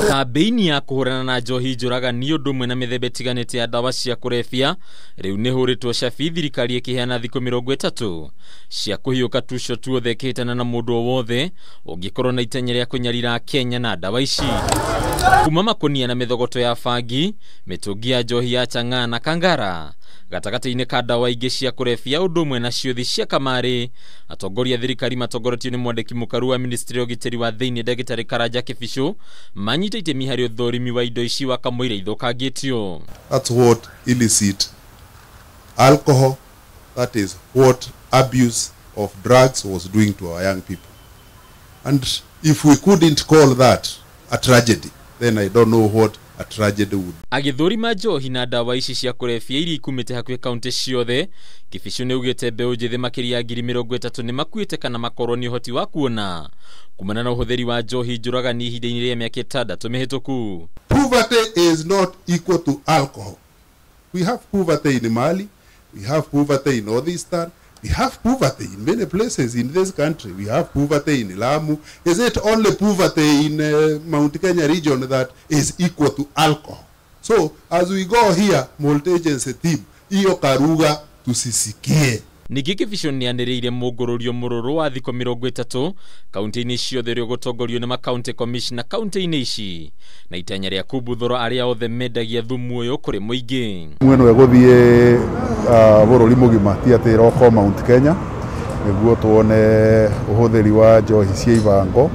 Kambeini ya kũhũrana na njohi njũragani ũndũ ũmwe na mĩthemba ĩtiganĩte ya ndawa cia kũrebia rĩu nĩ hũrĩtwo cabi thirikari ĩkĩheana thikũ 30 cia kũhiũka tuco tuothe ĩkĩhĩtana na mũndũ o wothe ũngĩkorwo na itanya rĩa kũnyarira Kenya na ndawa ici. Kuma makunia na mĩthogoto ya bangi, mĩtũngi ya njohi ya chang'aa na kangara gatagatĩ-inĩ ka ndawa ingĩ cia kũrebia ũndũ ũmwe na ciũthi cia kamarĩ. Atongoria a thirikari matongoretio nĩ mwandĩki mũkaru wa ministry ya ũgitĩri wa thĩinĩ ndagĩtarĩ Karanja Kĩbicũ manyita itemi harĩ ũthũrimi wa indo ici wa kamũira ithũkangĩtio. That's what illicit alcohol, that is what abuse of drugs was doing to our young people. And if we couldn't call that a tragedy, then I don't know what a tragedy would. Agĩthũrima njohi na ndawa ici cia kũrebia iria ikumĩte hakuhĩ kaunti ciothe, Kĩbicũ nĩaugĩte mbeũ njĩthĩ makĩria ya 30,000 nĩ makuĩte kana makorwo nĩ ũhoti wa kuona kumana na ũhũthĩri wa njohi njũragani ihinda-inĩ rĩa mĩaka 6 mĩhĩtũku. Poverty is not equal to alcohol. We have poverty in Mali, we have poverty in Northeastern, we have poverty in many places in this country. We have poverty in Lamu. Is it only poverty in Mount Kenya region that is equal to alcohol? So as we go here, multi-agency team, hiyo karuga tusisikie. Ningĩ Kĩbicũ nĩanĩrĩire mũngũrũrio mũrũrũ wa thikũ 30 kaunti-inĩ ciothe ũrĩa ũgũtongorio nĩ makaunti commissioner kaunti-inĩ ici na itanya rĩa kumbuthũra arĩa othe mendagia thumu ũyũ kũrĩ mũingĩ. Mwena ĩgũthiĩ bũrũri mũgima ti atĩ ĩroko Mount Kenya nĩguo tuone ũhũthĩri wa njohi cia ibango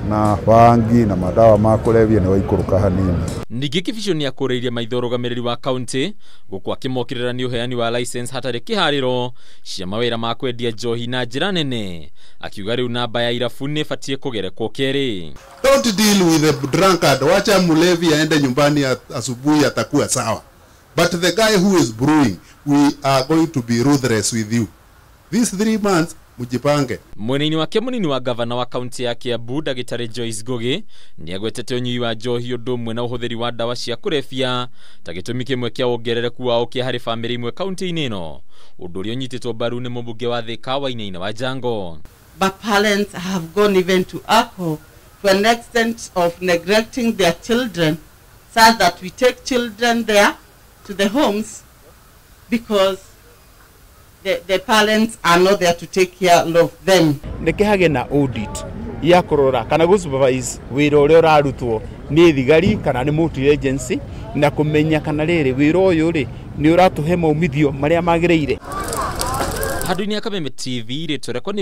na bangi na madawa ma kũrebia nĩ waikũrũka hanini. Ningĩ Kĩbicũ nĩakũrĩirie maitho ũrũgamĩrĩri wa kaunti gũkũ akĩmokĩrĩra nĩ ũheani wa license hatarĩ kĩharĩro cia mawĩra ma kwendia njohi na njĩra nene, akiuga rĩu namba ya irabu nĩ ĩbatiĩ kũgerekwo kerĩ. Don't deal with the drunkard. Wacha mlevi aende nyumbani asubuhi atakuwa sawa. But the guy who is brewing, we are going to be ruthless with you. These 3 months, mujipange. Mwena-inĩ wake mũnini wa gavana wa kaunti ya Kiambu ndagĩtarĩ Joyce Ngugi nĩagwetete ũnyui wa njohi ũndũ ũmwe na ũhũthĩri wa ndawa cia kũrebia ta gĩtũmi kĩmwe kĩa wongerereku wa ũkĩa harĩ bamĩrĩ imwe kaunti-inĩ ĩno, ũndũ ũrĩa ũnyitĩtwo mbaru nĩ mũmbunge wa Thika Wainaina wa Jango. But parents have gone even to alcohol to an extent of neglecting their children, such that we take children there to the homes because the parents are not there to take care of them. Nĩkĩhagĩ na audit ya kũrora kana gũ supervise wĩra ũrĩa ũrarutwo nĩ thigari kana nĩ multi agency na kũmenya kana rĩrĩ wĩra ũyũ rĩ nĩ ũratũhe maumithio marĩa magĩrĩire. Handũ-inĩ ya Kameme TV rĩtwa rĩakwa nĩ